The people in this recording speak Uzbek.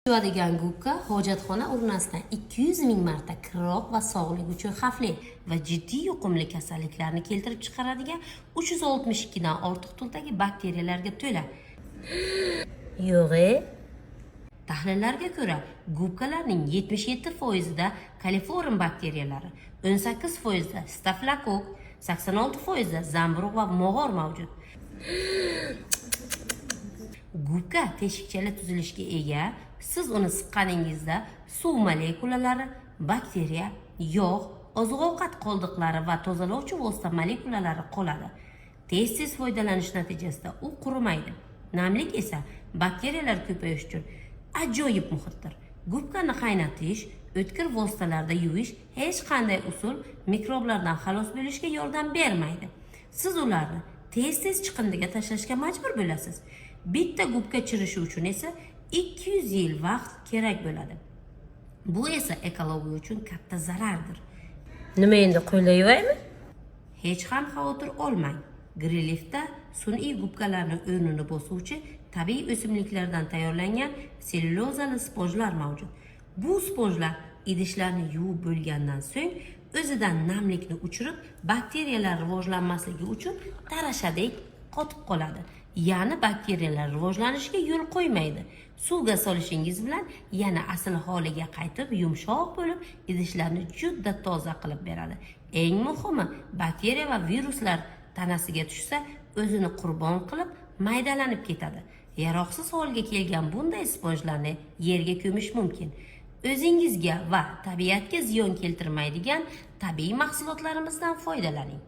Yuvadigan gubka hojatxona urnasidan 200 ming marta kirroq va sog'lik uchun xavfli va jiddiy yuqumli kasalliklarni keltirib chiqaradigan 362 dan ortiq turdagi bakteriyalarga to'la. Yo'q e? Tahlillarga ko'ra, gubkalarning 77%ida koliform bakteriyalari, 18%da stafilokokk, 86%da zamburug' va mog'or mavjud. Gubka teshikchali tuzilishga ega. Siz uni siqqaningizda suv molekulalari, bakteriya, yog', oziq-ovqat qoldiqlari va tozalovchi vosita molekulalari qoladi. Tez-tez foydalanish natijasida u qurimaydi. Namlik esa bakteriyalar ko'payishi uchun ajoyib muhitdir. Gubkani qaynatish, o'tkir vositalarda yuvish, hech qanday usul mikroblardan xalos bo'lishga yordam bermaydi. Siz ularni tez-tez chiqindiga tashlashga majbur bo'lasiz. Bitta gubka chirishi uchun esa 200 yil vaqt kerak bo'ladi. Bu esa ekologiya uchun katta zarardir. Nima, endi qo'lda yuvaymi? Hech ham xavotir olmang. Grelifda sun'iy gubkalarni o'rnini bosuvchi tabiiy o'simliklardan tayyorlangan sellyulozali sponjlar mavjud. Bu sponjlar idishlarni yuvib bo'lgandan so'ng o'zidan namlikni uchirib, bakteriyalar rivojlanmasligi uchun tarashadek qotib qoladi. Ya'ni bakteriyalar rivojlanishiga yo'l qo'ymaydi. Suvga solishingiz bilan yana asl holiga qaytib, yumshoq bo'lib, idishlarni juda toza qilib beradi. Eng muhimi, bakteriya va viruslar tanasiga tushsa, o'zini qurbon qilib, maydalanib ketadi. Yaroqsiz holga kelgan bunday sponjlarni yerga ko'mish mumkin. O'zingizga va tabiatga ziyon keltirmaydigan tabiiy mahsulotlarimizdan foydalaning.